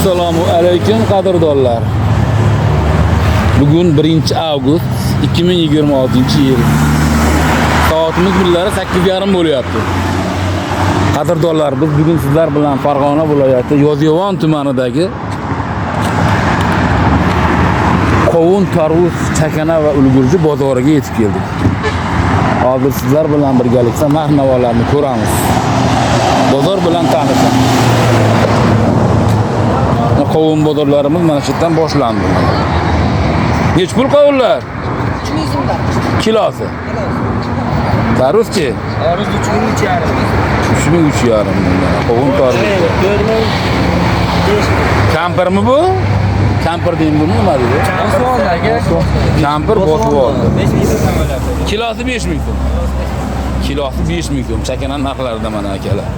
Assalomu alaykum qadrdonlar. Bugun 1 avgust 2026-yil. Soatimiz birlari 8:30 bo'lyapti. Qadrdonlar, biz bugun sizlar bilan Farg'ona viloyati Yozyovon tumanidagi qovun, tarvuz, chakana va ulgurji bozoriga yetib keldik. Hozir sizlar bilan birgalikda narx-navolarni ko'ramiz. Bozor bilan tanishamiz. Qovun bozorlarimiz mana shu yerdan boshlandi. Nech pul qovunlar? 3000 so'mdan. Kilosi. Tarvuzchi? Tarvuz 3350. 3350 mingdan. Qovun tarvuz. 4000. Kampirmi bu? Kampir deymi buni, nima deydi? Bosib oldi aka. Kampir bosib oldi. 5000 so'mdan bo'lyapti. Kilosi 5000 so'm. Kilosi 5000 so'm. Chakana narxlarida mana akalar.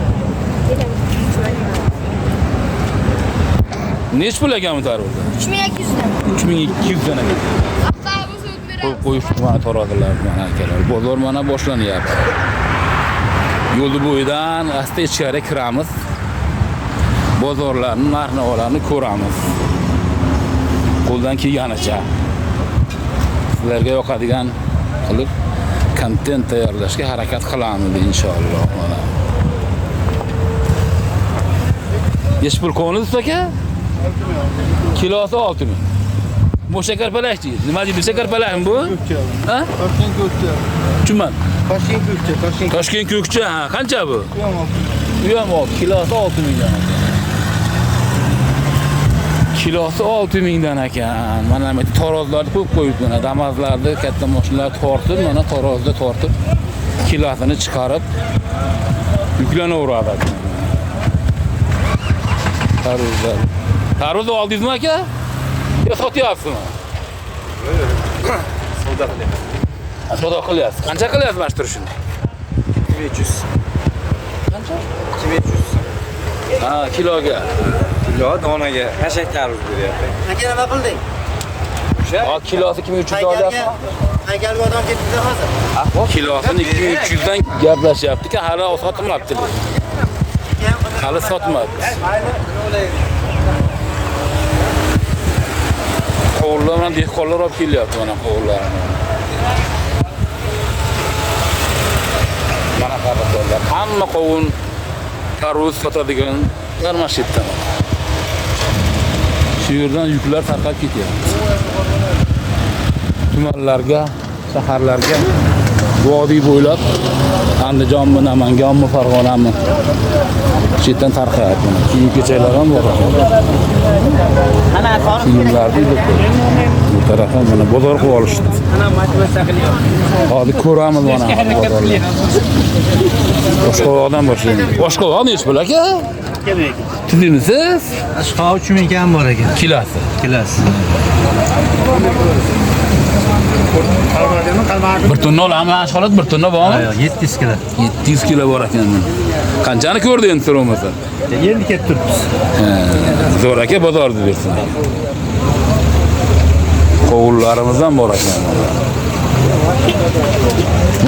Nech pul ekan bu tarvuzlar? 3200 dan. 3200 dan ekan. Qo'yib qo'yishdi mana tarozilar mana akalar. Bozor mana boshlanyapti. Yo'lni bo'yidan asta ichkari kiramiz. Bozorlarni narx-navolarni ko'ramiz. Qo'ldan kelganicha sizlarga yoqadigan qilib kontent tayyorlashga harakat qilamiz inshaalloh mana. Nechi pul qo'ningiz aka? Kilosi 6000. Bu shakarpalak deydi. Nima deydi? Shakarpalakmi bu? Ha? Toshkent ko'kcha. Tushunmadim. Toshkent ko'kcha, Toshkent. Toshkent ko'kcha, ha, qancha bu? Bu ham 6, kilosi 6000 dan ekan. Kilosi 6000 dan ekan. Mana bu tarozlarni qo'yib qo'yibdi, mana Damazlarni katta mashinalar tortib, mana tarozda tortib kilosini chiqarib yuklanaveradi. Tarozlar. Tarvuz oldingizmi aka? Yo sotyapsizmi? Savdo qilyapti. Savdo qilyapsiz. Qancha qilyapsiz mana shu turishini? 2300. Qancha? 2300. Ha, kiloga. Kilo donaga xashak tarvuz beryapti. Aka nima qilding? O'sha Ha, kilosi 2300 olyapsiz. Haykalga odam ketdi hozir. Kilosini 2300 dan gaplashyapti-ku, hali sotmabdi. Hali sotmabdi. Qovunlar bilan dehqonlar olib kelyapti mana qovunlarni. Mana qadrdonlar, hamma qovun tarvuz sotadiganlar mana shu yerda. Shu yerdan yuklar tarqab ketyapti. Tumanlarga, shaharlarga vodiy bo'ylab Andijonmi, Namanganmi, Farg'onami shu yerdan tarqayapti. Mana kiyim-kechaklar ham bor. Kiyimlarni ilib qo'ydi. Bu tarafdan mana bozor qilib olishdi. Hozir ko'ramiz mana bozorlar. Oshqovoqdan boshlaymiz. Oshqovoq nechi pul aka? Tuzimisiz? Ashqovoq 3000 kam bor ekan. Kilosi. Kilosi. Bir tonna olamiz, mana shu holat bir tonna bormi? Yo'q, 700 kilo. 700 kilo bor ekan. Qanchani ko'rdi endi so'ramasa? Endi ketib turibmiz. Zo'r aka bozorni bersin. Qovunlarimiz ham bor ekan.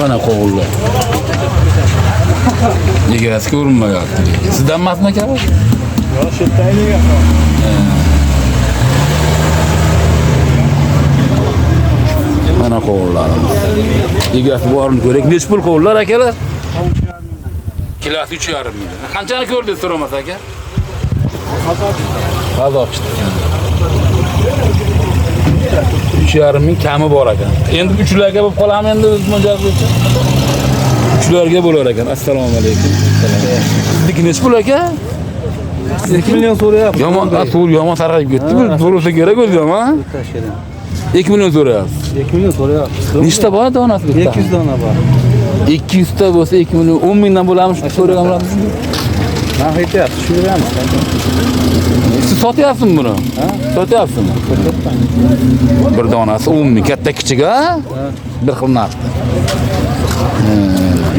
Mana qovunlar. Egasi ko'rinmayapti. Sizdan emasmi aka bu? Yo'q, shu yerda Mana qovunlarimiz. Egasi borini ko'raylik. Nech pul qovunlar akalar? Kilosi 3,5 ming. Qanchani ko'rdingiz so'ramasa aka? Azob chiqdi. 3,5 ming kami bor ekan. Endi uchlarga bo'lib qolami endi o'z mijoz bo'yicha? Uchlarga bo'lar ekan. Assalomu alaykum. Sizniki nechi pul aka? 2 million so'rayapti. Yomon, to'g'ri, yomon sarg'ayib ketdi. Bu so'rasa kerak o'zi ham, ha? 2 million so'rayapsiz. 2 million so'rayapti. Nechta bor donasi bitta? 200 dona bor. 200 ta bo'lsa 2 million 10 mingdan bo'larmi shu so'ragan bo'lamiz. Narx aytyapti, tushiramiz. Siz sotyapsizmi buni? Ha? Sotyapsizmi? Bir donasi 10 ming, katta kichik, ha? Bir xil narxda.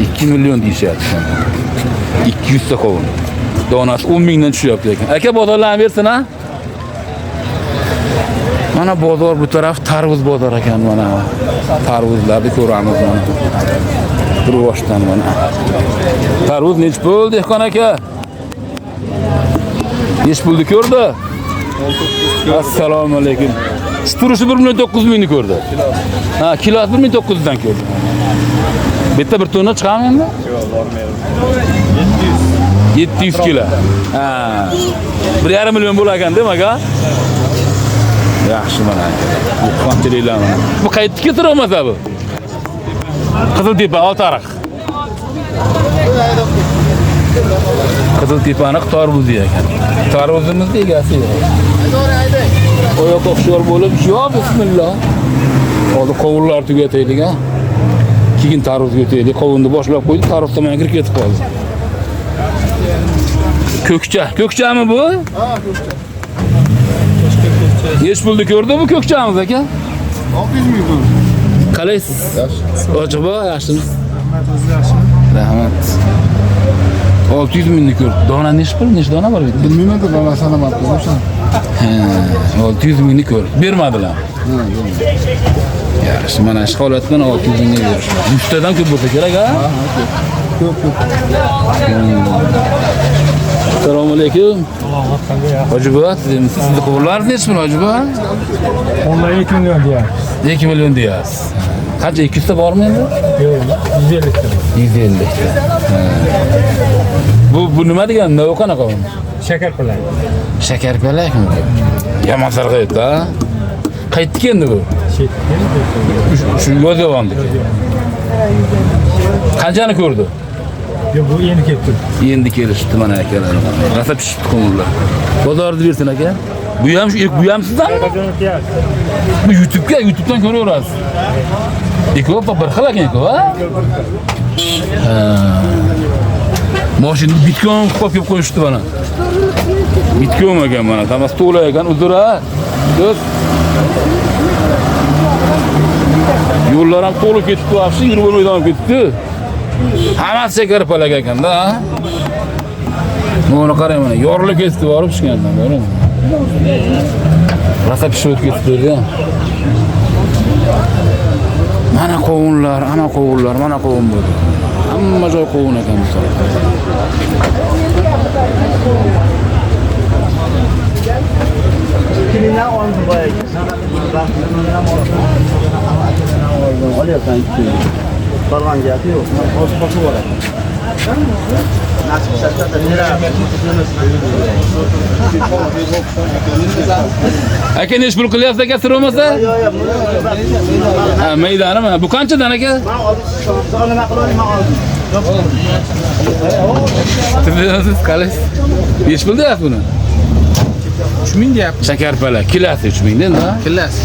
2 million deyishyapti. 200 ta qovun. Donasi 10 mingdan tushyapti ekan. Aka bozorlarni bersin, ha? Mana bozor bu taraf tarvuz bozor ekan mana. Tarvuzlarni ko'ramiz mana. Bir boshdan mana. Tarvuz nech pul dehqon aka? Nech pulni ko'rdi? Assalomu alaykum. Shu turishi 1 million 900 mingni ko'rdi. Ha, kilosi 1 million 900 dan ko'rdi. Bu yerda bir tonna chiqami endi? Yo'q, bormaydi. 700 kilo. Ha. 1,5 million bo'lar ekan, demak, ha? Yaxshi mana aka. Dehqonchiliklar mana. Bu qayerga keltiryapmiz bu? Qiziltepa, Oltiariq. Qiziltepani tarvuzi ekan. Tarvuzimizni egasi yo'q. Oyoq hushyor bo'lib, yo bismillah. Hozir qovunlar tugataylik, ha. Keyin tarvuzga o'taylik. Qovunni boshlab qo'ydik, tarvuz tomonga kirib ketib qoldi. Ko'kcha. Ko'kchami bu? Ha, ko'kcha. Nechi pulni ko'rdi bu ko'kchamiz aka? 600 ming pul. Qalaysiz? Yaxshi. Ochiqbo, yaxshimisiz? Rahmat. 600 mingni ko'rdi. Dona nechi pul? Nechi dona bor bu yerda? Bilmayman, donasini ham o'sha. Ha, 600 mingni ko'rdi. Bermadilar. Yaxshi, mana shu holatdan 600 mingga berishdi. 100 tadan ko'p bo'lsa kerak, ha? Ko'p, ko'p. Assalomu alaykum. Hoji buva, sizni quvurlaringiz nechi pul, Hoji buva? Onlar 2 milyon deyapmiz. 2 million deyapsiz. Qancha 200 ta bormi endi? Yo'q, 150 ta. 150 ta. Ha. Bu nima degan? Nima qanaqa bu? Shakar bilan. Shakarpalakmi bu? Yomon sarg'ayibdi, ha? Qaytdi endi bu? Shu Yozyovondiki. Qanchani ko'rdi? Yo'q, bu endi kelib turibdi. Endi kelishibdi mana akalar. Rosa pishibdi qo'ng'irlar. Bozorni bersin aka. Bu ham shu, bu ham sizdanmi? Bu YouTube'ga, YouTube'dan ko'raverasiz. Ikkovi bir xil ekan ikkovi, ha? Ha. Mashina bitcoin qilib kelib qo'yishdi mana. Bitcoin ekan mana, hammasi to'la ekan, uzr ha. Do'st. Yo'llar ham to'lib ketibdi, вообще yurib bo'lmaydigan ketibdi. Hammasi shakarpalak ekanda, ha? Buni qarang mana, yorilib ketdi borib pishgandan, ko'rdingmi? Rosa pishib o'tib ketibdi o'zi ham. Mana qovunlar, ana qovunlar, mana qovun bo'ldi. Hamma joy qovun ekan bu tarafda. Kimdan oldim boyagi? Baxtimdan oldim. Akadan oldim. Olyapsan 2. Yolg'on gapi yo'q. Hozir qo'shib yuboraman. Nasib shatta Aka nechi pul qilyapsiz aka sir bo'lmasa? Yo'q, yo'q. Ha, maydani mana. Bu qanchadan aka? Men oldim. Nima qilaman, men oldim. Siz qalaysiz? Nechi pul deyapsiz buni? 3000 deyapti. Shakarpalak kilosi 3000 dan da. Killasi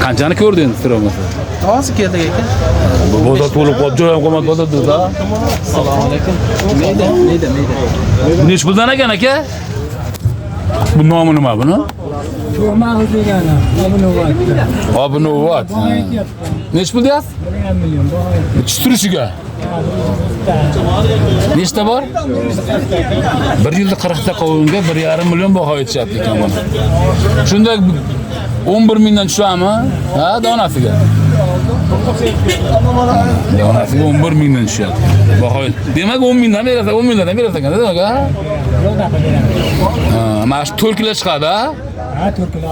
Qanchani ko'rdi endi sir bo'lmasa? 3000. Hozir keldik aka. Bu bozor to'lib qoldi, joy ham qolmadi bozorda da. Assalomu alaykum. Mayda, mayda, mayda. Bu nechi puldan ekan aka? Bu nomi nima buni? To'g'ma degani, Obunovat. Obunovat. Nechi pul deyapsiz? 1 million bor. Tush turishiga. Nechta bor? 140 ta qovunga 1,5 million baho aytishyapti ekan buni. Shunda 11 mingdan tushami? Ha, donasiga. Donasiga 11 mingdan tushyapti. Baho. Demak 10 mingdan berasan, 10 mingdan berasan ekan, demak, ha? Ha, mana shu 4 kilo chiqadi, ha? Ha, 4 kilo.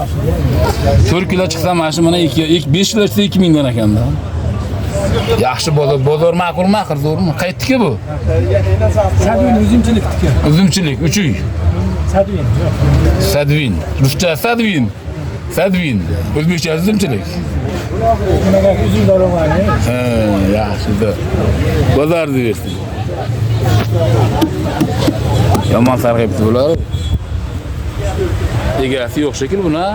4 kilo chiqsa mana shu mana 2 5 kilo chiqsa 2 mingdan ekanda. Yaxshi bozor, bozor ma'qul ma'qul zo'rmi? Qaytdiki bu? Sadvin uzumchilikniki. Uzumchilik 3 uy. Sadvin, yo'q. Sadvin. Ruscha Sadvin. Sadvin. O'zbekcha uzumchilik. Bunaqa uzum daromadi. Ha, yaxshi. Bozorni bersin. Yomon sarg'ayibdi bular. Egasi yo'q shekil buni. Ha?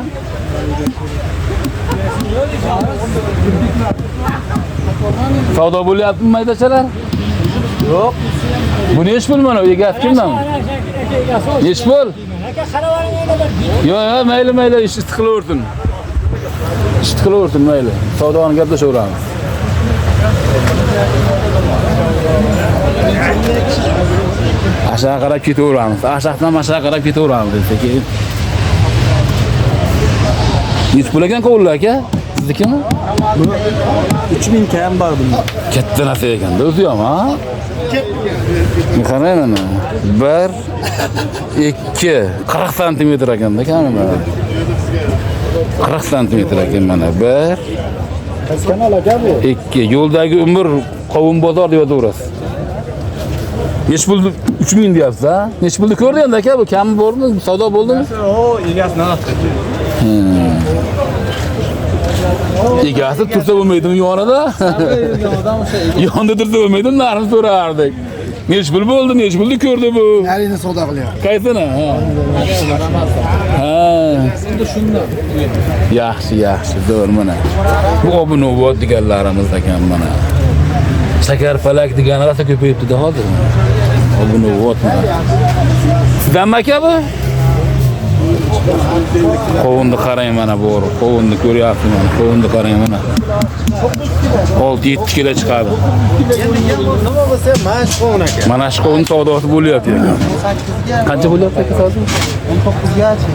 Savdo bo'lyaptimi maydachalar? Yo'q. Bu nechi pul mana egasi kimdan? Nechi pul? Aka qaravaring endi bir. Yo'q, yo'q, mayli, mayli, ish qilaversin. Ish qilaversin, mayli. Savdoni gaplashaveramiz. Aşağı qarab ketaveramiz. Aşağıdan aşağı qarab ketaveramiz desa keyin. Nechi pul ekan qovunlar aka? Siznikimi? 3000 kam bor bunda. Katta narsa ekanda o'zi ham, ha? Qarang mana. 1 2 40 santimetr ekanda kamida. 40 santimetr ekan mana. 1 2 yo'ldagi umr qovun bozor deb yozaverasiz. Nechi pulni 3000 deyapsiz, ha? Nechi pulni ko'rdi endi aka bu kami bormi? Savdo bo'ldimi? O egasini alaqda. Egasi tursa bo'lmaydimi yonida? Yonida tursa bo'lmaydimi? Narxini so'rardik. Nechi pul bo'ldi? Nechi pulni ko'rdi bu? Narini savdo qilyapti. Qaysini? Ha. Ha. Yaxshi, yaxshi, zo'r mana. Bu Obunobod deganlarimiz ekan mana. Shakarpalak degani rosa ko'payibdi-da hozir. Obunobod mana. Sizdanmi aka bu? Qovunni qarang mana bu. Qovunni ko'ryapsiz mana. Qovunni qarang mana. 6-7 kilo chiqadi. Nima bo'lsa mana shu qovun aka. Mana shu qovun savdosi bo'lyapti ekan. Qancha bo'lyapti aka savdo? 19 gacha.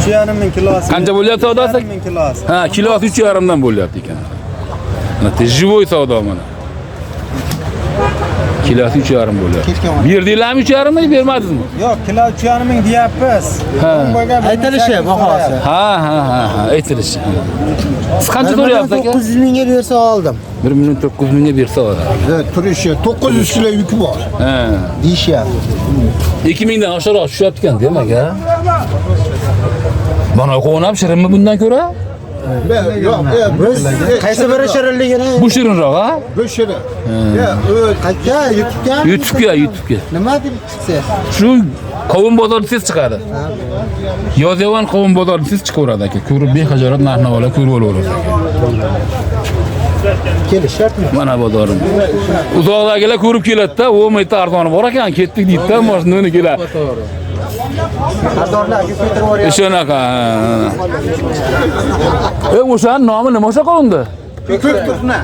3,5 ming kilosi. Qancha bo'lyapti savdosi? 3,5 ming kilosi. Ha, kilosi 3,5 dan bo'lyapti ekan. Mana живой savdo mana. Kilosi 3,5 bo'lyapti. Berdinglarmi 3,5 mi, bermadingizmi? Yo'q, kilo 3,5 ming deyapmiz. Aytilishi bahosi. Ha, ha, ha, ha, aytilishi. Siz qancha so'rayapsiz aka? 900 mingga bersa oldim. 1 900 mingga bersa oladi. Turishi 900 kilo yuki bor. Ha. Deyishyapti. 2000 dan oshiqroq tushyapti ekan, demak, ha. Mana qovun ham shirinmi bundan ko'ra? Yo'q, Biz qaysi biri shirinligini Bu shirinroq, ha? bu shirin. Ya, qayerga YouTube'ga? YouTube'ga, YouTube'ga. Nima deb chiqsa? Shu qovun bozori tez chiqadi. Yozyovon qovun bozori tez chiqaveradi aka. Ko'rib behajorat narx-navolar ko'rib olaverasiz aka. Kelish shartmi? Mana bozorim. Uzoqdagilar ko'rib keladi-da, "O, bu yerda arzoni bor ekan, ketdik" deydi-da, mashinani keladi. Arzonlar ko'tarib yuboryapti. Shunaqa. E, o'shani nomi nima o'sha qovunni? Ko'k turna.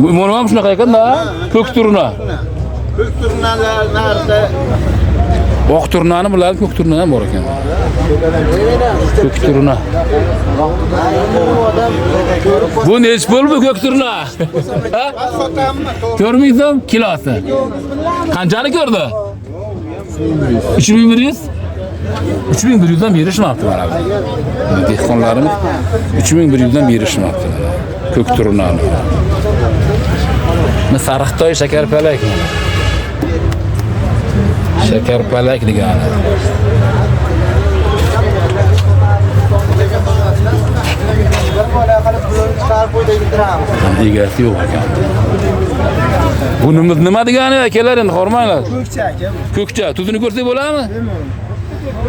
Buni ham shunaqa ekan-da, ko'k turna. Ko'k turnalar narsa Oq turnani biladi, ko'k turna ham bor ekan. Ko'k turna. Bu nechi pul bu ko'k turna? Ha? sotammi? 4 000 so'm kilosi. Qanchani ko'rdi? 3100? 3100 dan berishmabdi mana bu. Dehqonlarimiz 3100 dan berishmabdi mana. Ko'k turnani. Mana Sariqtoy shakarpalak mana. Shakarpalak degani. Bir bola qilib pulini chiqarib qo'ydik turamiz. Egasi yo'q ekan. Bunimiz nima degani akalar endi hormanglar. Ko'kcha aka. Ko'kcha, tuzini ko'rsak bo'ladimi?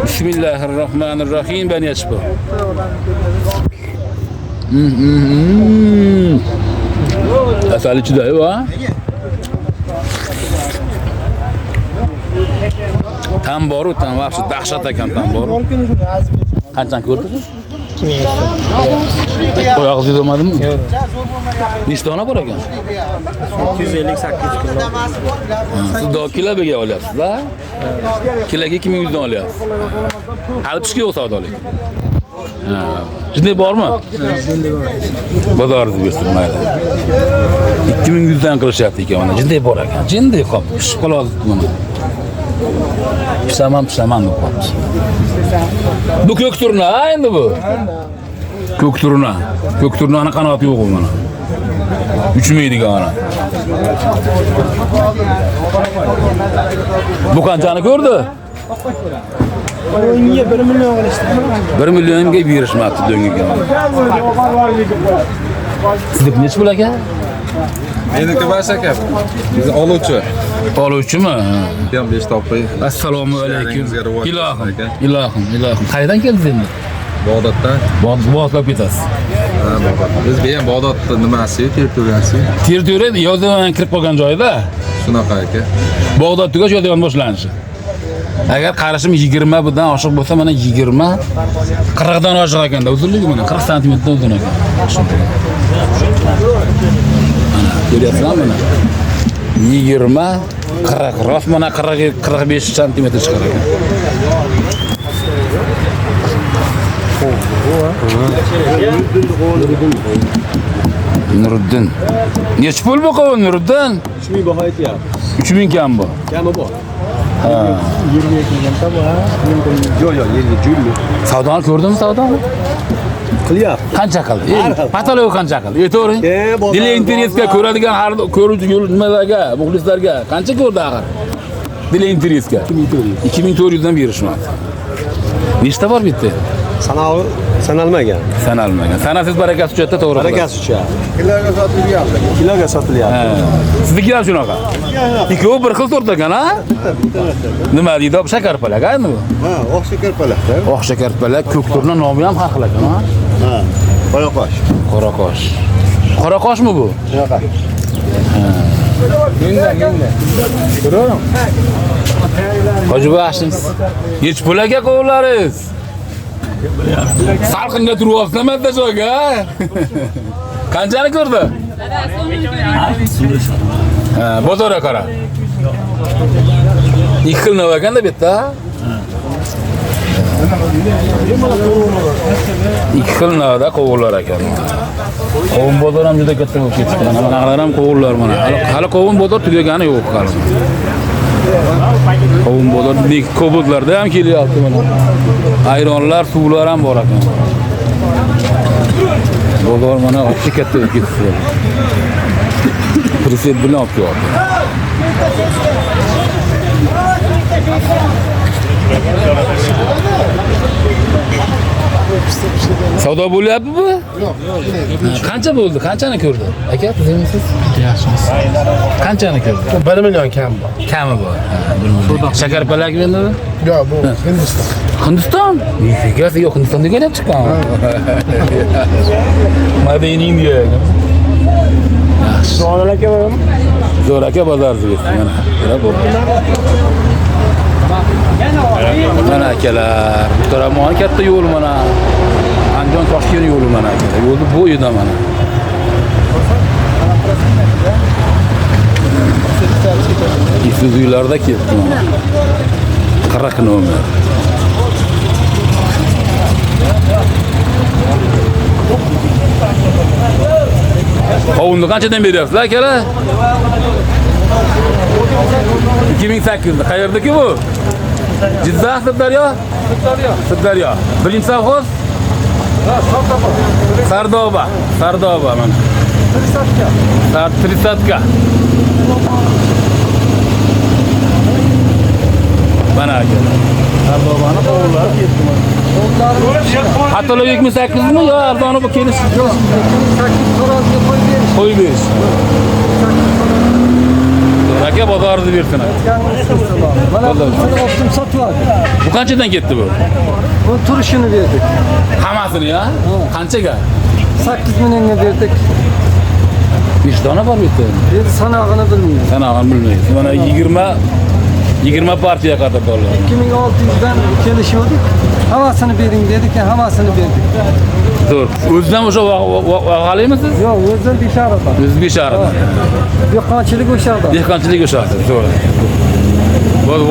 Bismillahirrohmanirrohim. Ben yachib. Asali ichida, ha? Tam boru, tam vahshi dahshat ekan tam boru. Qanchani ko'rdingiz? Oyog'ingiz o'madimi? Yo'q. Nechta dona bor ekan? 258 kilo. Siz do kiloga olyapsiz, a? Kiloga 2100 dan olyapsiz. Hali pishga yo'q savdolik. Ha. Shunday bormi? Bozoringiz bersin mayli. 2100 dan qilishyapti ekan mana. Jinday bor ekan. Jinday qolibdi. Pishib qoladi mana. Pishaman, pishaman deb qolibdi. Bu ko'k turna, ha endi bu. Ko'k turna. Ko'k turnani qanoti yo'q u mana. 3000 degan mana. Bu qanchani ko'rdi? O'yinga 1 million qilishdi. 1 millionga berishmabdi do'ngiga. Sizniki nechi pul aka? Meniki bash aka. Biz oluvchi. Oluvchimi? Ham 5 topib. Assalomu alaykum. Ishlaringizga rivoj Ilohim, aka. ilohim, ilohim. Qayerdan keldingiz endi? Bag'doddan. Bog'dodga ketasiz. Ha, Bag'dod. Biz bu ham Bag'dodda nimasi, territoriyasi. Territoriya Yozyovonga kirib qolgan joyida. Shunaqa aka. Bag'dod tugash Yozyovon boshlanishi. Agar qarashim 20 bundan oshiq bo'lsa, mana 20 40 dan oshiq ekanda uzunligi mana 40 santimetrdan uzun ekan. Mana ko'ryapsizlarmi mana? 20 40 rost mana 40 45 santimetr chiqar ekan. Nuriddin. Nechi pul bu qovun Nuriddin? 3000 baho aytyapti. 3000 kam bor. Kami bor. Ha. 22 bu ha. Yo'q, yo'q, 20. Savdoni ko'rdingmi savdoni? Qilyapti. Qancha qildi? Patologiya qancha qildi? Aytavering. Dili interesga ko'radigan har ko'ruvchi nimalarga, muxlislarga qancha ko'rdi axir? Dili interesga 2400. 2400 dan berishmadi. Nechta bor bitta? Sanalmagan. Sanalmagan. Sanasiz barakasi uchadi, to'g'ri. Barakasi uchadi. Kiloga sotilyapti. Kiloga sotilyapti. Sizniki ham shunaqa. Ikkovi bir xil sort ekan, ha? Nima deydi? Shakarpalak, ha bu? Ha, oq shakarpalak. Oq shakarpalak, ko'k turna nomi ham har xil ekan, ha? Ha. Qoraqosh. Qoraqosh. Qoraqoshmi bu? Shunaqa. Mendan. Ko'raman. Hoji baxshimiz. Nech pul aka qovunlaringiz? Salqinga turyapsizlar joyga, ha? Qanchani ko'rdi? Ha, bozorga qara. Ikki xil nima ekanda bu yerda? Ikki xil navda qovunlar ekan. Qovun bozor ham juda katta bo'lib ketdi. Mana bunaqalar ham qovunlar mana. Hali qovun bozor tugagani yo'q hali. Qovun bozor kobotlarda ham kelyapti mana. Ayronlar, suvlar ham bor ekan. Bozor mana obchi katta bo'lib ketdi. Presep bilan olib kelyapti. Savdo bo'lyapti bu? Yo'q, yo'q. Qancha bo'ldi? Qanchani ko'rdi? Aka, tuzimsiz? Yaxshimiz. Qanchani ko'rdi? 1 million kam bor. Kami bor. Ha, 1 million. Shakarpalak bendimi? Yo'q, bu Hindiston. Hindiston? Nifigasi yo'q, Hindistonda kelib chiqqan. Made in India. Yaxshi. Zo'r aka bormi? Zo'r aka bozorga mana. Ko'ra bu. Mana akalar, bu tarafdan katta yo'l mana. Andijon Toshkent yo'li mana akalar. Yo'lni bo'yida mana. Isuzu uylarda ketdi mana. 40 nomer. Qovunni qanchadan beryapsizlar akalar? 2800. Qayerdaki bu? Jizzax, Sirdaryo? Sirdaryo. Sirdaryo. Birinchi sovxoz? Ha, Sardoba. Sardoba. Sardoba mana. Trisatka. Trisatka. Mana akalar. Sardobani qovunlari ketdi mana. Hatto 2800 mi yo arzoni bu kelish? Yo'q, 2800 so'rasini qo'yib berish. Qo'yib berish. Aka bozorni bersin aka. Mana buni optim sotib oldik. Bu qanchadan ketdi bu? Bu turishini berdik. Hammasini ya? Qanchaga? 8 millionga berdik. Nechta dona bor bu yerda? Endi sanog'ini bilmayman. Sanog'ini bilmaysiz. Mana 20 partiya qadar dollar. 2600 dan kelishuvdik. Hammasini bering dedik, hammasini berdik. Zo'r. O'zidan o'sha vaqalimisiz? Yo'q, o'zidan Besharidan. O'zi Besharidan. Dehqonchilik o'sha yerda. Dehqonchilik o'sha yerda. Zo'r.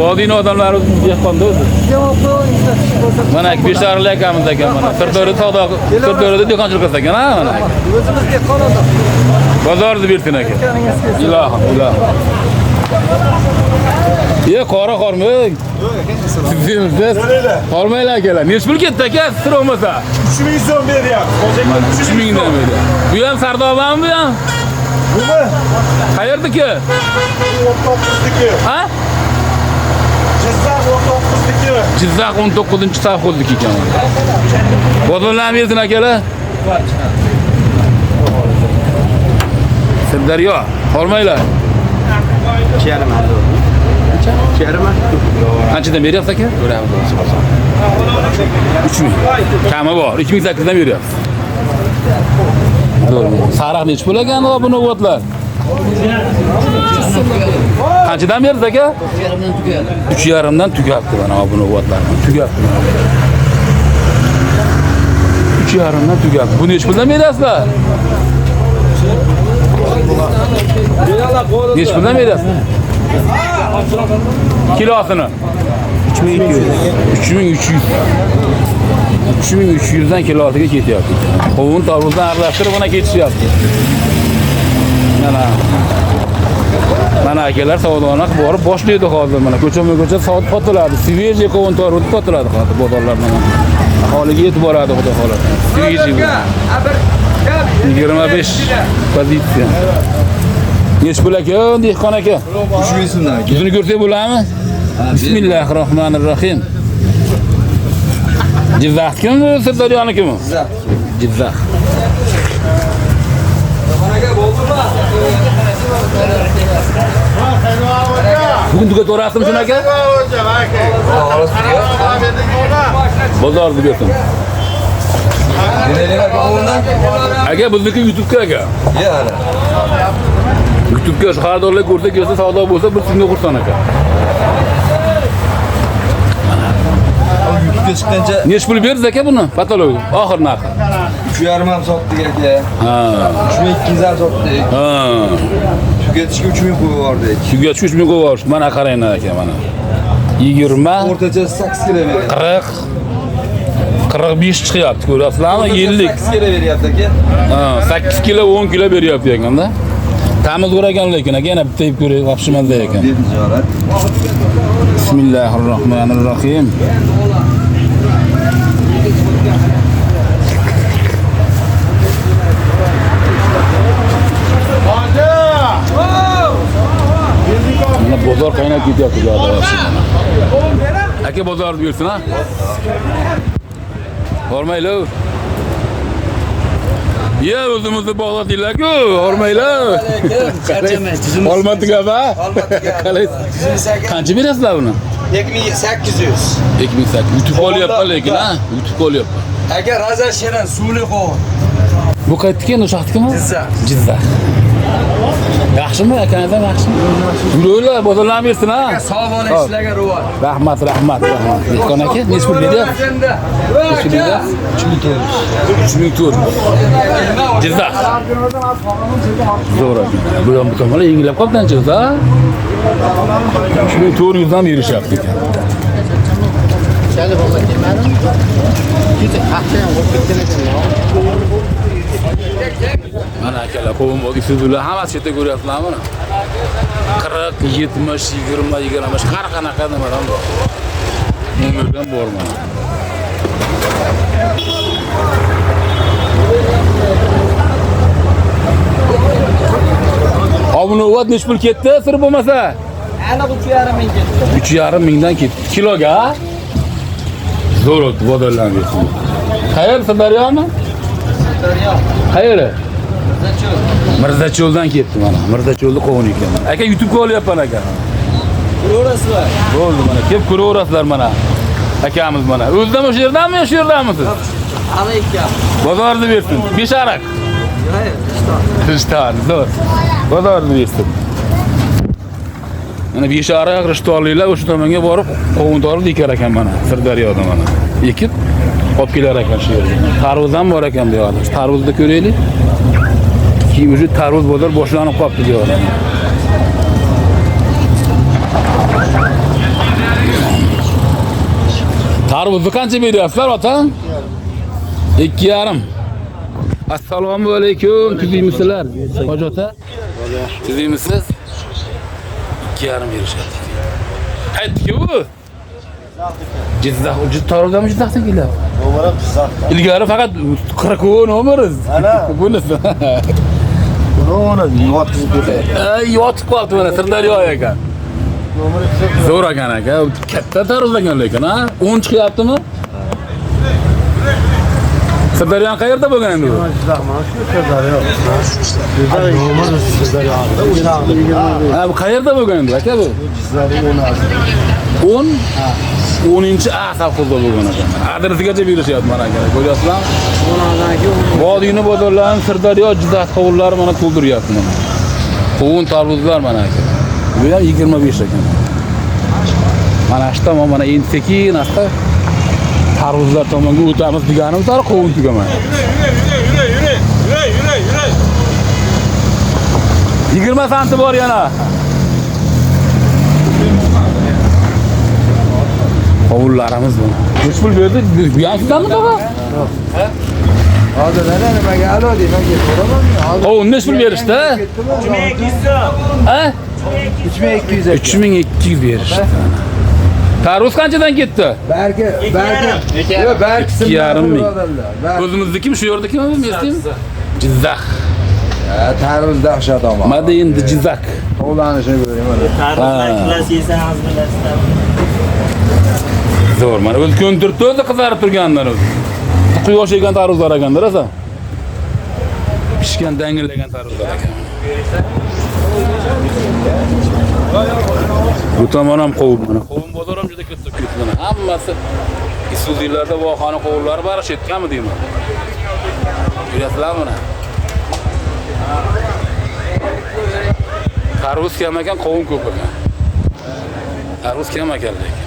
Vodiyni odamlari dehqonda o'zi. Mana Besharilik akamiz ekan mana. Sirdaryoda savdo, Sirdaryoda dehqonchilik qilsa ekan, ha mana. O'zimiz dehqon odam. Bozorni bersin aka. Ilohim, ilohim. Ye, qora qormang. Siz qormanglar akalar. Nech pul ketdi aka, sir olmasa? 3000 so'm beryapti. 3000 dan beryapti. Bu ham Sardobami bu ham? Bumi? Qayerdiki? 19-niki. Ha? Jizzax 19-niki. Jizzax 19-sovxozniki ekan. Bozorlarni bersin akalar. Sirdaryo, qormanglar. Qanchadan beryapsiz aka? 3000. Kami bor. 2800 dan beryapsiz. Sariq nechi pul ekan bu novatlar? Qanchadan berdi aka? 3,5 dan tugabdi mana bu novatlar. Tugabdi. 3,5 dan tugabdi. Bu nechi puldan berasizlar? Nechi puldan berasizlar? Kilosini 3200. 3300. 3300 dan kilosiga ketyapti. Qovun tarvuzdan aralashtirib buna ketishyapti. Mana. Mana akalar savdoni qilib borib boshlaydi hozir mana ko'chama-ko'cha sotiladi. Svejiy qovun tarvuz sotiladi hozir bozorlarda mana. Aholiga yetib boradi xudo xohlasa. Svejiy. 25 pozitsiya. Nechi pul aka, dehqon aka? 3000 so'mdan aka. Yuzini ko'rsak bo'ladimi? Bismillahirrohmanirrohim. Jizzaxnikimi, Sirdaryonikimi? Jizzax. Jizzax. Bugun tugatorasizmi shuni aka? Bozorni bersin. Aka bizniki YouTube'ga aka. Ya hala. YouTube'ga shu xaridorlar ko'rsa kelsa savdo bo'lsa bir so'mga xursand aka. YouTube'ga chiqqancha Nechi pul berdiz aka buni? Patolog oxir narxi. 3,5 ham sotdik aka. Ha. 3200 ham sotdik. Ha. Tugatishga 3000 qo'yib yubordik. Tugatishga 3000 qo'yib yuborishdi. Mana qaranglar aka mana. 20 O'rtacha 8 kilo beryapti. 40 45 chiqyapti ko'ryapsizlarmi? 50. 8 kilo beryapti aka. Ha, 8 kilo 10 kilo beryapti ekanda. Ta'mi zo'r ekan lekin aka yana bitta yeb ko'ray, vobshimanda ekan. Tijorat. Bismillahirrohmanirrohim. Mana bozor qaynab ketyapti bu yoqda. Aka bozorni buyursin ha. Hormaylar. Ya o'zimizni bog'latinglar-ku, hormaylar. Olmatik aka. Qalaysiz? Qancha berasizlar buni? 2800. 2800. Yutib olyapman lekin ha, yutib olyapman. Aka raza shirin suvli qovun. Bu qayertniki endi o'sha yoqnikimi? Jizzax. Jizzax. Yaxshimi akangiz ham yaxshimi? Yuringlar, bozorlarni bersin ha. Sog' bo'ling, sizlarga rivoj. Rahmat, rahmat, rahmat. Dehqon aka, nechi pul beryapsiz? Nechi pul beryapsiz? 3400. Jizzax. Zo'r ekan. Bu ham bu tomonlar yengillab qolibdi ancha o'zi, ha? 3400 dan berishyapti ekan. Mana akalar, qovun bo'ldi, sizlar hammasi yerda ko'ryapsizlarmi mana? 40, 70, 20, 25 har qanaqa nimadan bor. Nomerdan bor mana. Obunovat nechi pul ketdi, sir bo'lmasa? Aniq 3,5 ming ketdi. 3,5 mingdan ketdi. Kiloga? Zo'r o'tdi, bozorlarni bersin. Qayer, Sirdaryomi? Sirdaryo. Qayeri? Mirzacho'l. Mirzacho'ldan ketdi mana. Mirzacho'lni qovun ekan. Aka YouTube'ga olyapman aka. Ko'raverasizlar. Bo'ldi mana, kelib ko'raverasizlar mana. Akamiz mana. O'zidan o'sha yerdanmi, shu yerdamisiz? Ana ikki. Bozorni bersin. Beshariq. Rishton, zo'r. Bozorni bersin. Mana Beshariq Rishtonliklar o'sha tomonga borib qovun torib ekar ekan mana, Sirdaryoda mana. Ekib olib kelar ekan shu yerga. Tarvuz ham bor ekan bu yoqda. Tarvuzni ko'raylik. Keyin уже tarvuz bozor boshlanib qolibdi bu yoqda. Tarvuzni qancha beryapsizlar ota? 2,5. Assalomu alaykum, tuzingmisizlar? Hoji ota? Tuzingmisiz? 2,5 berishadi. Qaytdiki bu? Jizzax, tarvuzami Jizzaxdagilar? Nomerim Jizzaxda. Ilgari faqat 40 nomeriz. Ana. Bunisi. Buni yotqizib ketadi. Ay, yotib qolibdi mana Sirdaryo ekan. Zo'r ekan aka, katta tarvuz ekan lekin, ha? 10 chiqyaptimi? Sirdaryo qayerda bo'lgan endi bu? Ha, bu qayerda bo'lgan endi aka bu? 10 10-A sovxozda bo'lgan ekan. Adresigacha berishyapti mana aka. Ko'ryapsizlarmi? Vodiyni bozorlarini Sirdaryo Jizzax qovunlari mana to'ldiryapti mana. Qovun tarvuzlar mana aka. Bu ham 25 ekan. Mana shu tomon mana endi sekin asta tarvuzlar tomonga o'tamiz deganimiz sari qovun tugamadi. Yürü, yürü, yürü, yürü. 20 santi bor yana. Qovunlarimiz bu. Nechi pul berdi? Bu ham sizdanmi tog'a? Hozir ana nimaga alo deyman, ketaveraman. Qovun nechi pul berishdi? 3200 so'm. Ha? 3200 aka. 3200 berishdi. Tarvuz qanchadan ketdi? Balki yo'q, balki 2,5 ming. Balki O'zimizdikimi, shu yerdikimi, mesdimi? Jizzax. tarvuz dahshat omon. Mada endi Jizzax. Tovlanishini ko'ring mana. Tarvuzlar kilosi yesangiz bilasizlar. Zo'r, mana o'zi ko'nib turibdi, o'zi qizarib turganlar o'zi. Quyosh yegan tarvuzlar ekanda, rosa. Pishgan, dangillagan tarvuzlar ekan. Bu tomon ham qovun mana. Qovun bozor ham juda katta ketdi mana. Hammasi Isuzilarda vohani qovunlari bari shu yergami deyman. Ko'rasizlarmi mana? Tarvuz kam ekan, qovun ko'p ekan. Tarvuz kam ekan lekin.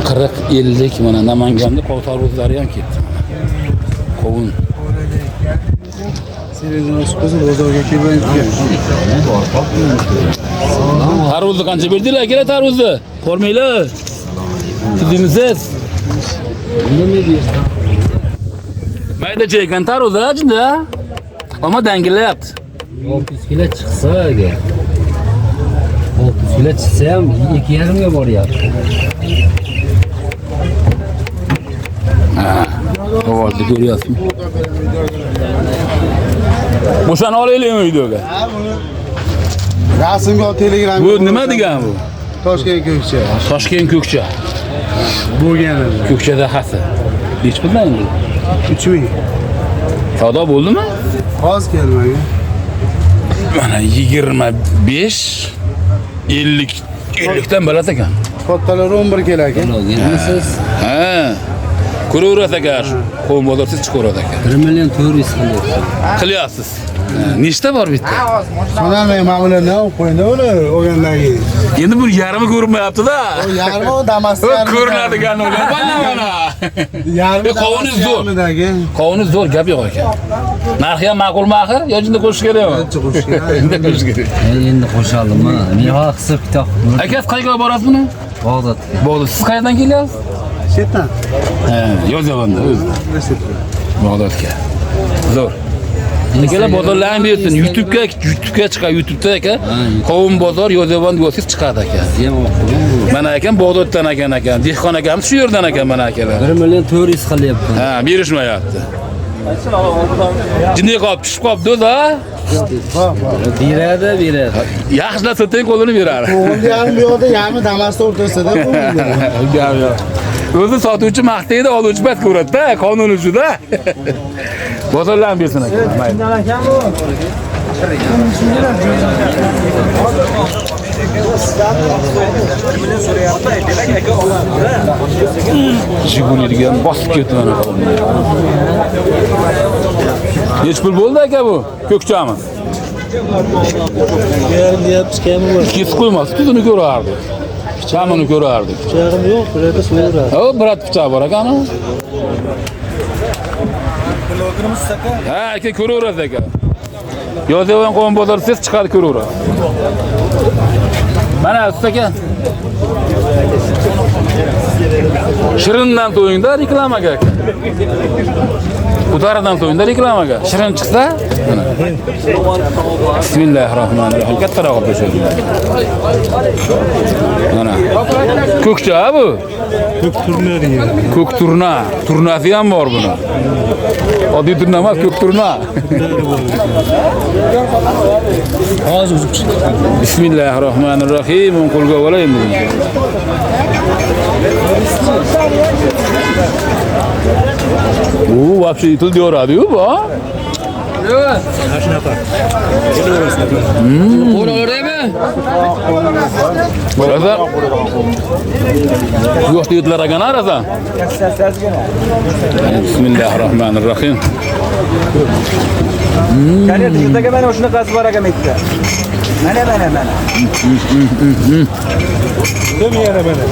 40-50 mana Namanganda qovun tarvuzlari ham ketdi mana. Qovun. Tarvuzni qancha berdinglar akalar tarvuzni? Ko'rmanglar. Tuzimsiz. Maydacha ekan tarvuz ha jinda. Ammo dangillayapti. 600 kilo chiqsa agar. 600 kilo chiqsa ham 2,5 ga boryapti. Ovozni ko'ryapsizmi? O'shani olaylikmi videoga? Rasmga ol, Telegramga. Bu nima degani bu? Toshkent ko'kcha. Toshkent ko'kcha. Bo'lgani. Ko'kcha dahasi. Nechi puldan endi? 3000. Savdo bo'ldimi? Hozir kelmagan. Mana 25 50 50 dan baland ekan. Kattalar 11 kilo ekan. Siz Ha. Ko'raverasiz aka, qovun bozorsiz chiqaveradi aka. 1 million 400 qilyapsiz. Qilyapsiz. Nechta bor bitta? Sonamang, mana bular nima qo'ydi ular olgandan keyin. Endi bu yarmi ko'rinmayapti-da. O yarmi o damasda yarmi. Ko'rinadigan o'ylayapman mana. Yarmi Qovuni zo'r. yarmidagi. Qovuni zo'r, gap yo'q ekan. Narxi ham ma'qulmi axir? Yo jinda qo'shish kerakmi? Qo'shish kerak. Endi qo'shish kerak. Endi qo'shaldim mana. Men hozir hisob kitob. Aka, siz qayerga borasiz buni? Bag'dodga. Bag'dod. Siz qayerdan kelyapsiz? Chetdan. Ha, Yozyovonda o'zi. Bag'dodga. Zo'r. Akalar bozorlarni bersin. YouTube'ga chiqadi, YouTube'da aka. Qovun bozor Yozyovon desangiz chiqadi aka. Mana akam Bag'doddan ekan aka. Dehqon akamiz shu yerdan ekan mana akalar. 1 million 400 qilyapti. Ha, berishmayapti. Jinday qolib, pishib qolibdi o'zi, ha? Beradi, beradi. Yaxshilab soting qo'lini beradi. Qo'lni yarmi bu yoqda, yarmi damasda o'rtasida. Gap yo'q. O'zi sotuvchi maqtaydi, oluvchi past ko'radi-da, qonun shu-da. Bozorlarni bersin aka. Mayli. Jiguli degan bosib ketdi mana. Nechi pul bo'ldi aka bu? Ko'kchamiz. Yarim deyapmiz, kami bor. Kesib qo'ymas, tuzini ko'rardik. Kamini ko'rardik. Pichog'im yo'q, birata so'yaradi. O, birat pichoq bor ekan. Ha, aka ko'raverasiz aka. Yozyovon qovun bozori siz chiqadi ko'raverasiz. Mana usta aka. Shirindan to'yingda reklamaga aka. Udaradan to'yingda reklamaga. Shirin chiqsa, mana. Bismillahirrohmanirrohim. Kattaroq qilib qo'yishadi. Mana. Ko'kcha bu. Ko'k turna degan. Ko'k turna. Turnasi ham bor buni. Oddiy turna emas, ko'k turna. Hozir uzib chiqdi. Bismillahirrohmanirrohim. Uni qo'lga olay endi. U вообще itil diyoradi-yu bu. Qo'l oladimi? Rosa. Yo'q yigitlar ekan, rosa. Bismillahirrohmanirrohim. Qani yerdaga mana shunaqasi bor ekan bitta. Mana mana mana. Nima yana mana.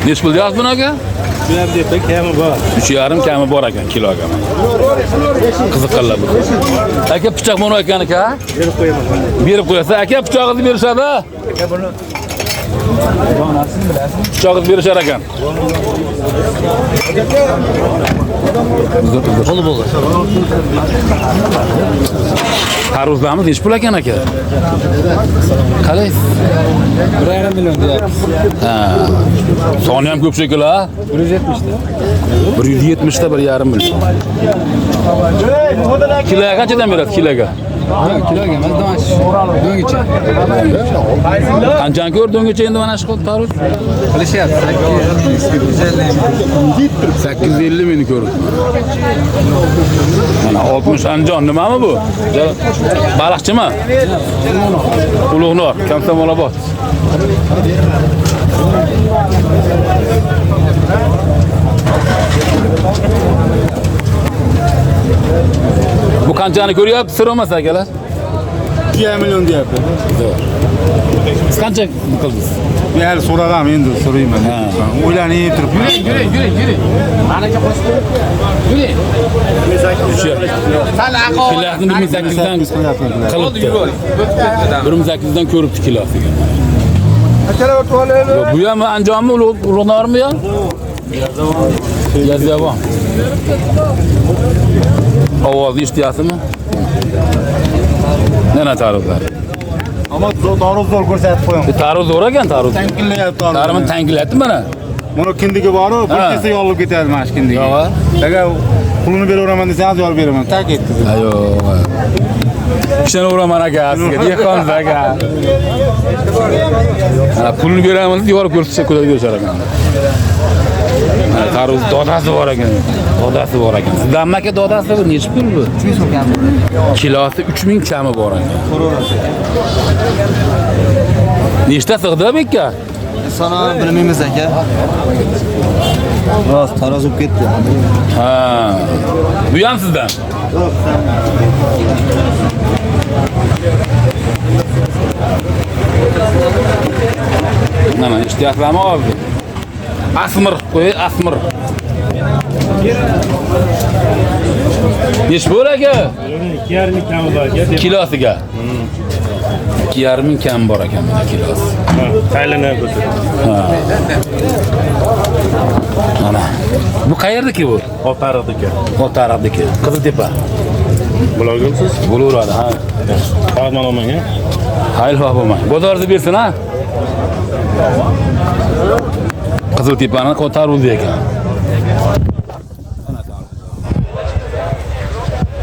Nechi pul deyapsiz buni aka? Bular deb kami bor. 3,5 kami bor ekan kiloga. Qiziqqanlar bu. Aka pichoq mana ekan aka. Berib qo'yaman. Berib qo'yasiz. Aka pichog'ingizni berishadi. Aka buni Uch og'iz berishar ekan. Bo'ldi bo'ldi. Tarvuzlarimiz nechi pul ekan aka? Qalaysiz? 1,5 million deyapmiz. Ha. Soni ham ko'p shekilli, ha? 170 ta. 170 ta 1,5 million. Kiloga qanchadan berasiz kiloga? Yo'q, kiloga emas, damash. Do'ngicha. Qanchani ko'rdi ungacha endi mana shu tarvuz? Qilishyapti. 850. 850 meni ko'rdi. Mana 60 Andijon nimami bu? Baliqchimi? Ulug'nor, Komsomolobod. Bu qanchani ko'ryapti? Sir olmasa akalar. 2 million deyapti. Siz qancha qildingiz? Men hali so'rag'am, endi so'rayman. O'ylanib turibman. Yuring, yuring, yuring. Manaka qo'shib. Yuring. Kilosini 1800 dan qilibdi. 1800 dan ko'ribdi kilosiga. Bu ham Andijonmi, Ulug'normi bu ham? Yozyovon. Ovozni eshityapsizmi? Nana tarvuzlar. Ammo tarvuz zo'r ko'rsatib qo'ying. Tarvuz zo'r ekan tarvuz. Tankillayapti tarvuz. Tarvuzini tankillatdi mana. Buni kindigi bor-u, bir kesa yorilib ketadi mana shu kindigi. Yo'q. Agar pulini beraveraman desangiz yorib beraman. Tak etkizib. Yo'q. Ishonaveraman aka sizga, dehqonsiz aka. Mana pulini beramiz, yorib ko'rsatsa ko'radi ko'rishar ekan. Mana tarvuz dodasi bor ekan. Dodasi bor ekan. Sizdanmi aka dodasi bu nechi pul bu? 3000 so'm kam. Kilosi 3000 kami bor ekan. Nechta sig'di bu yerga? Sana bilmaymiz aka. Rost taroz bo'lib ketdi. Ha. Bu ham sizdan? Yo'q, Mana eshityapsizlarmi hozir? Asmir qo'y, asmir. Nechi pul aka? 2,5 ming kami bor aka. Kilosiga. 2,5 ming kam bor ekan mana kilosi. Taylanib o'tirdi. Ha. Mana. Bu qayerdiki bu? Oltariqniki. Oltariqniki. Qiziltepa. Bo'laverasiz? Bo'laveradi, ha. Faqat olmang, ha. Hayl xafa bo'lmang. Bozorni bersin, ha. Qiziltepani tarvuzi ekan.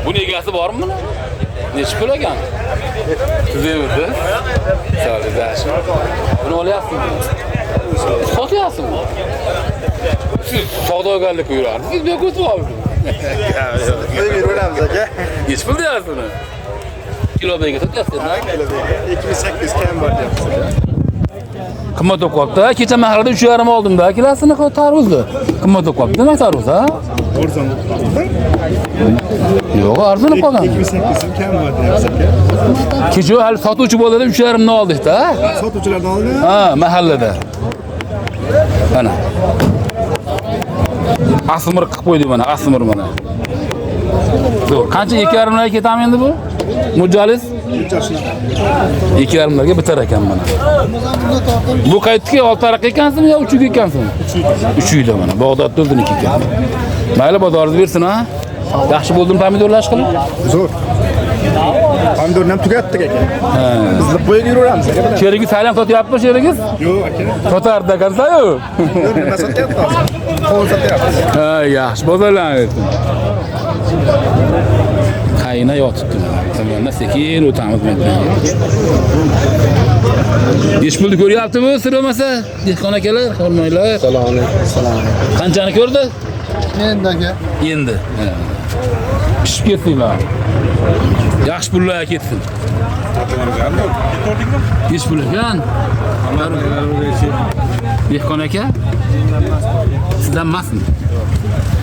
Buni egasi bormi buni? Nechi pul ekan? Tuzaymiz. Buni olyapsizmi? Sotyapsizmi? Siz savdogarlikka yurardingiz, bu yerga o'tib oldingiz. Yuraveramiz aka. Nechi pul deyapsiz buni? Kilo bega sotyapsiz. 2800 kam bor deyapsiz. Qimmat bo'lib qolibdi. Kecha mahallada 3,5 oldim-da, kilosini tarvuzni. Qimmat bo'lib qolibdi, nima tarvuz, ha? Arzon bo'lib qoldi. Yo'q, arzon bo'lib qolgan. 2800 kam bor deyapsiz aka. Kecha hali sotuvchi bo'ladi 3,5 ni oldik-da. Sotuvchilardan oldin? Ha, mahallada. Mana. Asmir qilib qo'ydik mana, asmir mana. Zo'r. Qancha 2,5 larga ketami endi bu? Mo'ljalingiz? 2,5 larga bitar ekan mana. Bu qaytdiki, Oltiariqqa ekansizmi yo 3 uyga ekansizmi? 3 uyda mana. Bag'dodda o'ziniki ekan. Mayli bozoringiz bersin, ha? Yaxshi bo'ldimi pomidorlar qilib? Zo'r. Pomidorni ham tugatdik aka. Biz bo'yiga yuraveramiz aka. Sherigingiz hali ham sotyapmi sherigingiz? Yo'q aka. Sotardi ekansan-ku. Yo'q, nima sotyapti hozir? Qovun sotyapmiz. Ha, yaxshi bozorlanib. Qayna yotibdi. Tomondan sekin o'tamiz men bilan. Nechi pulni ko'ryaptimi, sir bo'lmasa? Dehqon akalar, hormanglar. Assalomu alaykum. Assalomu alaykum. Qanchani ko'rdi? Endi aka. Endi. Pishib ketdinglar. Yaxshi pullar ketsin. Nechi pul ekan? Dehqon aka? Sizdan emasmi?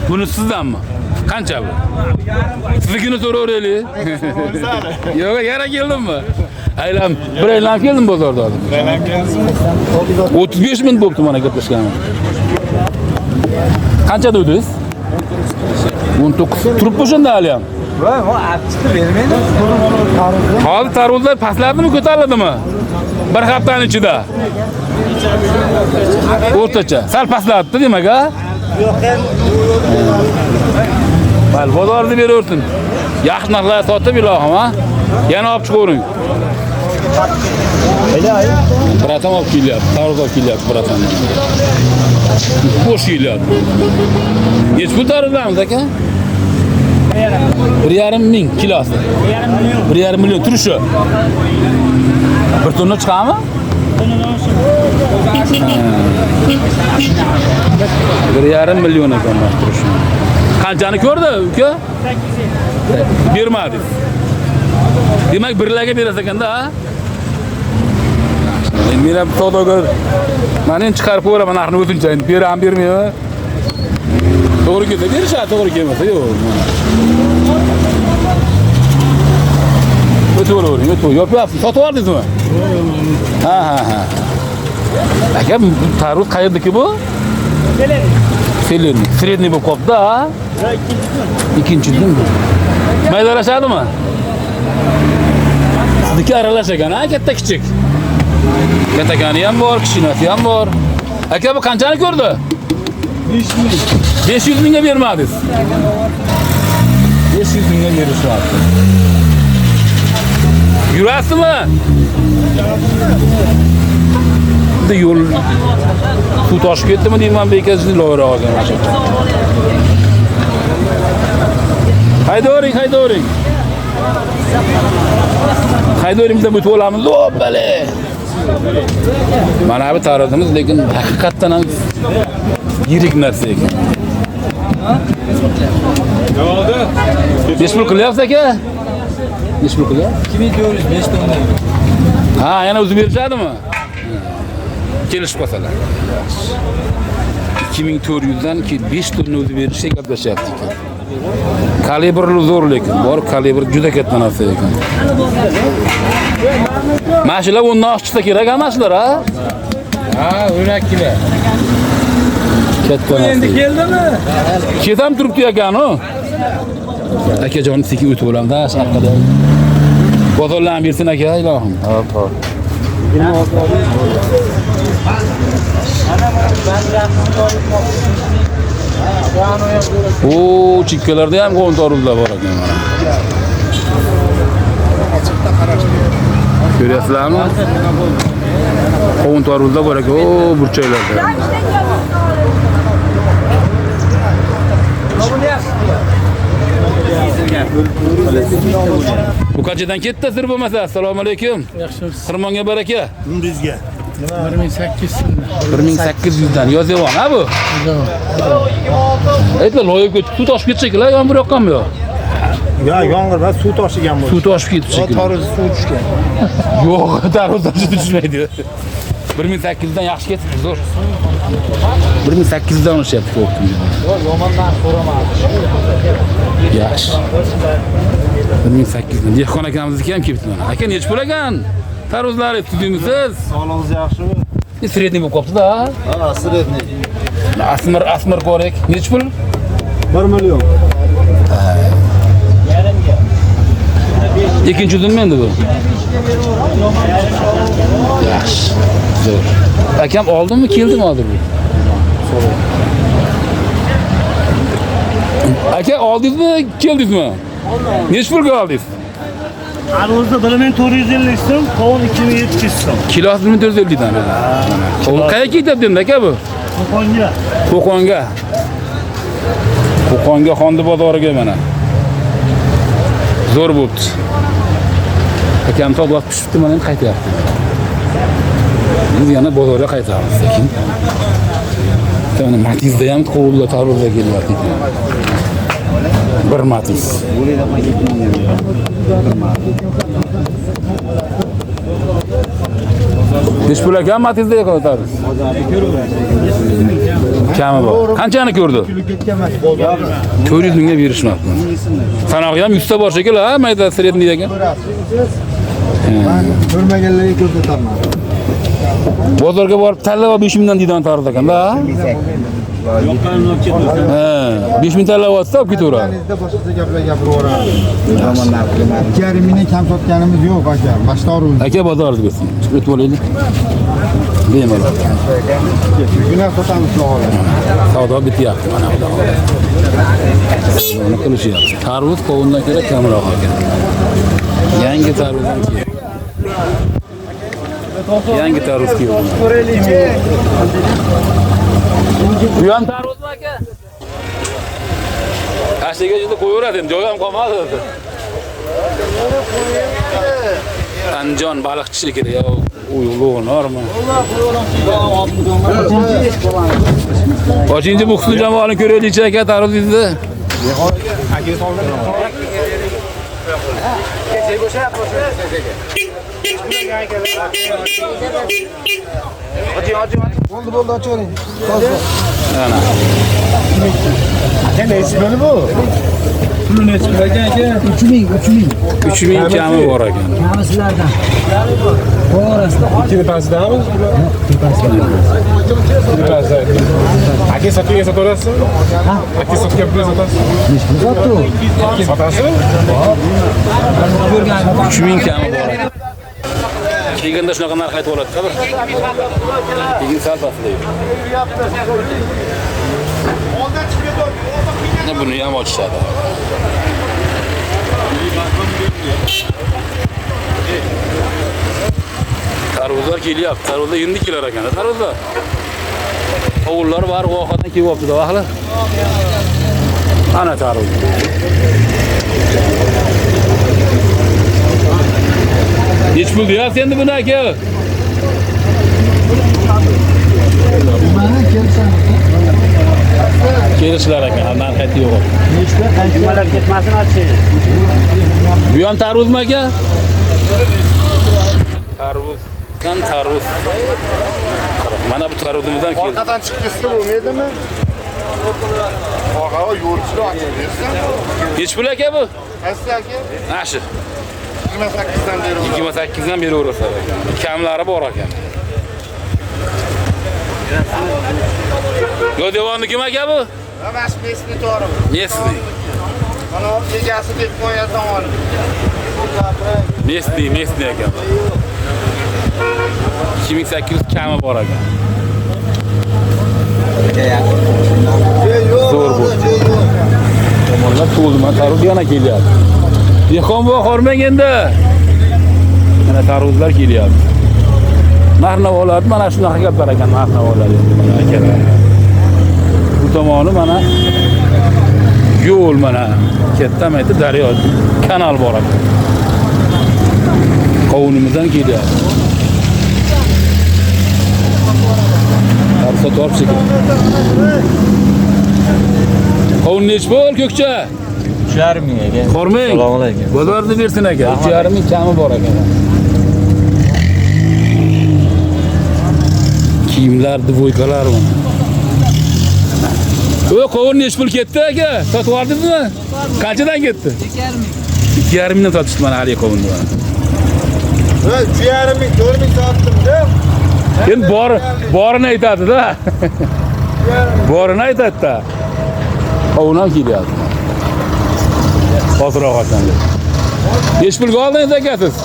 Buni sizdanmi? Qancha bu? Siznikini so'raveraylik. Yo'q, yana keldimmi? Aylan, bir aylanib keldim bozorda hozir. Aylanib keldingizmi? 35 ming bo'pti mana gaplashganim. Qancha dedingiz? 19 turibmi o'shanda hali ham? Voy, bu achchiqni bermaydi. Hozir tarvuzlar pastladimi, ko'tariladimi? Bir haftaning ichida. O'rtacha. Sal pastlabdi demak, ha? Yo'q, Mayli, bozorni beraversin. Yaxshi narxlar sotib ilohim, ha? Yana olib chiqavering. Bratam olib kelyapti, tarvuz olib kelyapti bratam. Bo'sh kelyapti. Necha pul tarvuzlarimiz aka? 1,5 ming kilosi. 1,5 million turishi. Bir tonna chiqadimi? 1,5 million ekan mana turishi. Qanchani ko'rdi uka? 850. Bermadingiz. Demak, birlarga berasiz ekanda, ha? Endi men ham savdogar mana endi chiqarib ko'raman narxini o'zimcha, endi beraman, bermayman. To'g'ri kelsa berishadi, to'g'ri kelmasa yo'q. O'tavering, o'tavering. Yopyapsiz, sotib oldingizmi? Ha, ha, ha. Aka, bu tarvuz qayerdiki bu? Selernik. Sredniy bo'lib qolibdi, ha? Ikkinchi kun. Maydalashadimi? Sizniki aralash ekan, ha, katta kichik. Kattakani ham bor, kichkinasi ham bor. Aka, bu qanchani ko'rdi? 500 mingga bermadingiz. 500 mingga berishyapti. Yurasizmi? Bitta yo'l suv toshib ketdimi deyman, bekasi loyroq olgan. Haydavering, haydavering. Haydavering, biz o'tib olamiz. Hoppale. Mana bu tarozimiz lekin haqiqatdan ham yirik narsa ekan. Necha pul qilyapsiz aka? Necha pul qilyapsiz? 2405 tonna. Ha, yana o'zi berishadimi? Kelishib qolsalar. 2400 dan 5 tonna o'zi berishga gaplashyapti ekan. Kalibrli zo'r lekin, bor kalibr juda katta narsa ekan. Mana shular 10 dan chiqsa kerak emaslar, ha? Ha, 12 kilo. Katta narsa. Endi keldimi? Ketam turibdi ekan u. Akajon sekin o'tib olamiz, shu orqada. Bozorlarni bersin aka, ilohim. Hop, hop. O, chekkalarda ham qovun tarvuzlar bor ekan mana. Ko'ryapsizlarmi? Qovun tarvuzlar bor ekan, o burchaklarda. Bu qanchadan ketdi sir bo'lmasa? Assalomu alaykum. Yaxshimisiz? Xirmonga baraka. Umringizga. 1800 so'mdan. 1800 dan Yozyovon, ha bu? Aytlar, loyib ketdi, suv toshib ketdi shekilli, yomg'ir yoqqanmi yo'q? Ya yomg'ir emas, suv toshigan bo'ldi. Suv toshib ketdi shekilli. Tarvuz suv tushgan. Yo'q, tarvuz tushmaydi. 1800 dan yaxshi ketdi, zo'r. 1800 dan olishyapti ko'p. Yo'q, yomondan so'ramadi. Yaxshi. 1800 dan. Dehqon akamizniki ham kelibdi mana. Aka, necha pul ekan? Tarvuzlari tuzingmisiz? Sog'lig'ingiz yaxshimi? Sredniy bo'lib qolibdi-da. Ha, sredniy. Asmir, asmir ko'rek. Necha pul? 1 million. Ikkinchi uzunmi endi bu? Yaxshi. Zo'r. Akam oldimi, keldimi hozir bu? Aka, oldingizmi, keldingizmi? Necha pulga oldingiz? Arvuzda 1450 so'm, qovun 2700 so'm. Kilosi 1450 dan. Qovun qayerga ketyapti endi aka bu? Qo'qonga. Qo'qonga. Qo'qonga Xondi bozoriga mana. Zo'r bo'pti. Akam toblat pishibdi, mana endi qaytyapti. Biz yana bozorga qaytamiz sekin. Mana Matizda ham qovunlar, tarvuzlar kelyapti. Bir Matiz. Necha pul ekan Matizda tarvuz? Kami bor. Qanchani ko'rdi? 400 mingga berishmabdi. Sanog'i ham 100 ta bor shekilli, ha, mayda sredniy ekan. Ko'rmaganlarga ko'rsataman. Bozorga borib tanlab olib 5000 dan deydigan tarvuz ekan-da. Ha, 5000 tanlayapti, olib ketaveradi. Boshqacha gaplar gapiraveradi. 2,5 mingdan kam sotganimiz yo'q aka. Mashtoruz. Aka bozoringiz bo'lsin. Chiqib o'tib olaylik. Bemalol. Bugun sotamiz xudo. Savdo bityapti mana xudo xohlasa. Uni qilishyapti. Tarvuz qovundan ko'ra kamroq ekan. Yangi tarvuzdan keyin. Yangi tarvuz keldi. Bu ham tarvuzmi aka? Tashlaga juda qo'yaveradi, endi joyi ham qolmadi o'zi. Andijon baliqchi shekilli, yo uyg'onormi? Boshinchi bu husn jamolini ko'raylikchi aka tarvuzingizni. Bo'ldi, bo'ldi, ochavering. Ana. Aka, nechi pul bu? Puli nechi pul aka? 3000, 3000. 3000 kami bor ekan. Kami sizlardan. Orasida Tepasidami? Tepasida. Aka sotgan sotaverasizmi? Aka sotgan pul sotasiz? sotdi. Aka sotasiz? 3000 kami bor ekan. Kelganda shunaqa narx aytib oladi-da bir. Keyin sal pastda. Buni ham ochishadi. Tarvuzlar kelyapti. Tarvuzlar endi kelar ekan. Tarvuzlar. Ovullar bor, vohadan kelyapti-da, ahli. Ana tarvuz. Nech pul deyapsiz endi buni aka? Kelishlar ekan, narx aytib yo'q. Nechta qanchalar ketmasin oching. Bu ham tarvuzmi aka? Tarvuz. Kan tarvuz. Mana bu tarvuzimizdan keldi. Orqadan chiqqisi bo'lmaydimi? Orqaga yo'lchilar ochib bersin. Nech pul aka bu? Qaysi aka? Mana shu. 28 dan beraverasiz. 28 dan beraverasiz ekan. Kamlari bor ekan. Yo'devonni kim aka bu? Mana shu mesni to'g'ri. Mesni. Mana bu egasi deb qo'ygan olib. Mesni, mesni ekan. 2800 kami bor ekan. Zo'r bu. Tomonlar to'ldi, mana tarvuz yana kelyapti. Dehqon buva hormang endi. Mana tarvuzlar kelyapti. Narx-navolar mana shunaqa gaplar ekan, narx-navolar endi mana akalar. Bu tomoni mana yo'l mana katta aytib daryo kanal bor ekan. Qovunimizdan kelyapti. Tarvuz sotib sekin. Qovun nech pul ko'kcha? 3,5 ming aka. Hormang. Assalomu alaykum. Bozorda bersin aka. 3,5 ming kami bor ekan. Kiyimlar, dvoykalar mana. Qovun nech pul ketdi aka? Sotib oldingizmi? Qanchadan ketdi? 2,5 ming. 2,5 mingdan sotishdi mana haligi qovunni. 3,5 ming, 4 ming sotdim-da. Endi borini aytadi-da. Borini aytadi-da. Qovun ham kelyapti. Hozirroq ekan. Nech pulga oldingiz aka siz?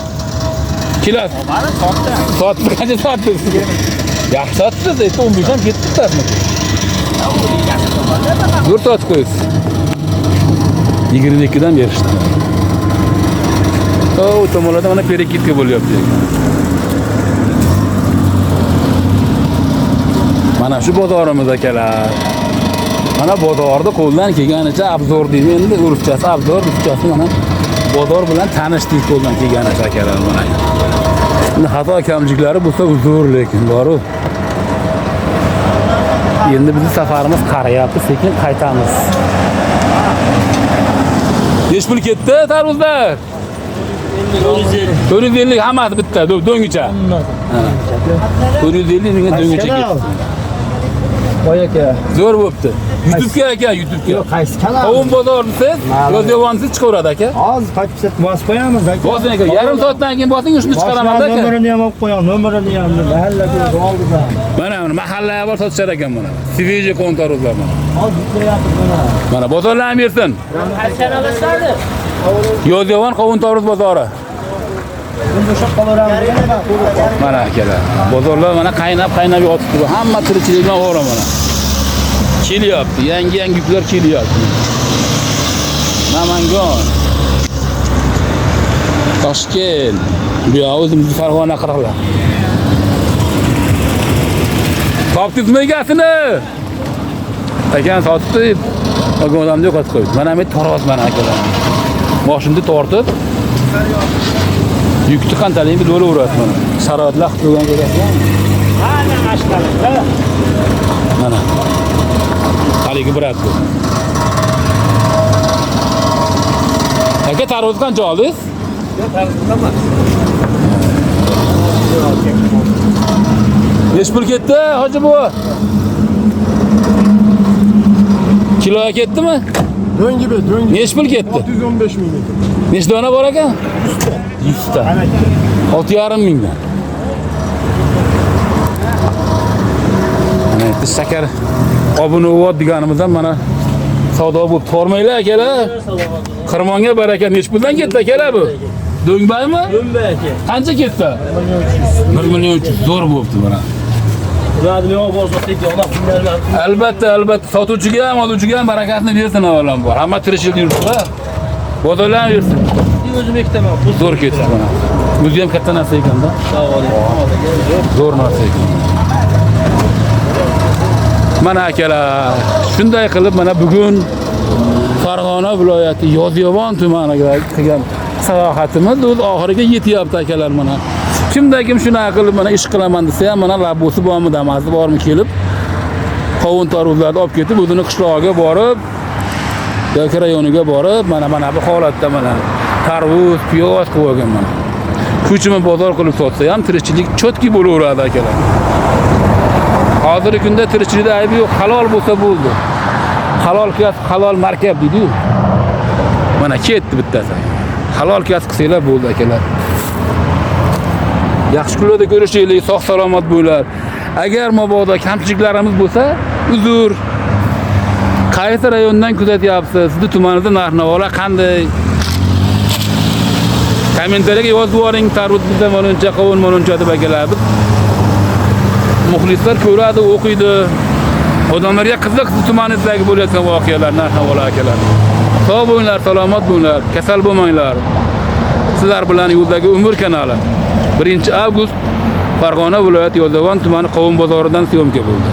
Kilos. Mana sotdim. Sotdi, qancha sotdingiz? Yaxshi sotdingiz, aytdi 15 ham ketdi bittasi. Zo'r sotib qo'ysiz. 22 dan berishdi. O, tomonlarda mana perekitka bo'lyapti. Mana shu bozorimiz akalar. Mana bozorda qo'ldan kelganicha obzor deymi endi, ruschasi obzor, ruschasi mana bozor bilan tanishdik qo'ldan kelganicha akalar mana. Endi xato kamchiliklari bo'lsa uzr, lekin boru. Endi bizning safarimiz qarayapti, sekin qaytamiz. Nech pul ketdi tarvuzlar? 450 hammasi bitta, do'ngicha. 450 mingga do'ngicha ketdi. Voy aka. Zo'r bo'pti. YouTube'ga aka, YouTube'ga. Yo'q, qaysi kanal? Qovun bozorisiz, Yozyovonsiz chiqaveradi aka. Hozir подписать bosib qo'yamiz aka. Bosing aka, yarim soatdan keyin bosing, shuni chiqaraman aka. Nomerini ham olib qo'ying, nomerini ham mahallaga oldidan. Mana mana mahallaga bor sotishar ekan mana. Свежий qovun tarvuzlar mana. Hozir yuklayapmiz mana. Mana bozorlar ham bersin. Yozyovon qovun tarvuz bozori. Mana akalar. Bozorlar mana qaynab-qaynab yotibdi. Bu hamma tirikchilikdan o'ra mana. Kelyapti, yangi-yangi yuklar kelyapti. Namangan. Toshkent. Bu yoq o'zimizni Farg'ona qirqlar. Topdingizmi egasini? Ekan sotibdi, olgan odamni yo'qotib qo'ydi. Mana bu taroz mana akalar. Moshinni tortib yukni qanchaligini bilib olaverasiz mana. Sharoitlar qilib qo'ygan ko'rasizmi? Mana. Haligi brat bu. Aka tarvuz qancha oldingiz? Yo'q, tarvuz emas. Nechi pul ketdi, hoji buva? Kiloga ketdimi? Do'ngi be, do'ngi. Nechi pul ketdi? 615 ming. Necha dona bor ekan? 100 ta. 6,5 mingdan. Mana endi shakar obuna uvot deganimizdan mana savdo bo'lib tormanglar akalar. Xirmonga baraka nechi puldan ketdi akalar bu? Do'ngbaymi? Do'ngbay aka. Qancha ketdi? 1 million 300 zo'r bo'libdi mana. Albatta, albatta sotuvchiga ham, oluvchiga ham barakasini bersin avvalambor. Hamma tirikchilik yuribdi. Bozorlar ham yursin. O'zim ektaman. Zo'r ketdi mana. O'zi ham katta narsa ekanda. Zo'r narsa ekan. Mana akalar, shunday qilib mana bugun Farg'ona viloyati Yozyovon tumaniga qilgan sayohatimiz o'z oxiriga yetyapti akalar mana. Kimda kim shunaqa qilib mana ish qilaman desa ham mana labusi bormi, damasi bormi kelib qovun tarvuzlarni olib ketib o'zini qishlog'iga borib yoki rayoniga borib mana bu holatda mana tarvuz, piyoz qilib olgan mana. Ko'chma bozor qilib sotsa ham tirikchilik cho'tki bo'laveradi akalar. Hozirgi kunda tirikchilikda aybi yo'q, halol bo'lsa bo'ldi. Halol kasb, halol markab deydi-yu. Mana ketdi bittasi. Halol kasb qilsanglar bo'ldi akalar. Yaxshi kunlarda ko'rishaylik, sog' salomat bo'linglar. Agar mabodo kamchiliklarimiz bo'lsa, uzr. Qaysi rayondan kuzatyapsiz? Sizni tumaningizda narx-navolar qanday? Kommentariyaga yozib yuboring, tarvuz bizda manuncha, qovun manuncha deb akalar. Biz muxlislar ko'radi, o'qiydi. Odamlarga qiziq tumaningizdagi bo'layotgan voqealar, narx-navolar akalar. Sog' bo'linglar, salomat bo'linglar, kasal bo'lmanglar. Sizlar bilan yo'ldagi umr kanali. 1 avgust Farg'ona viloyati Yozyovon tumani Qovun bozoridan syomka bo'ldi.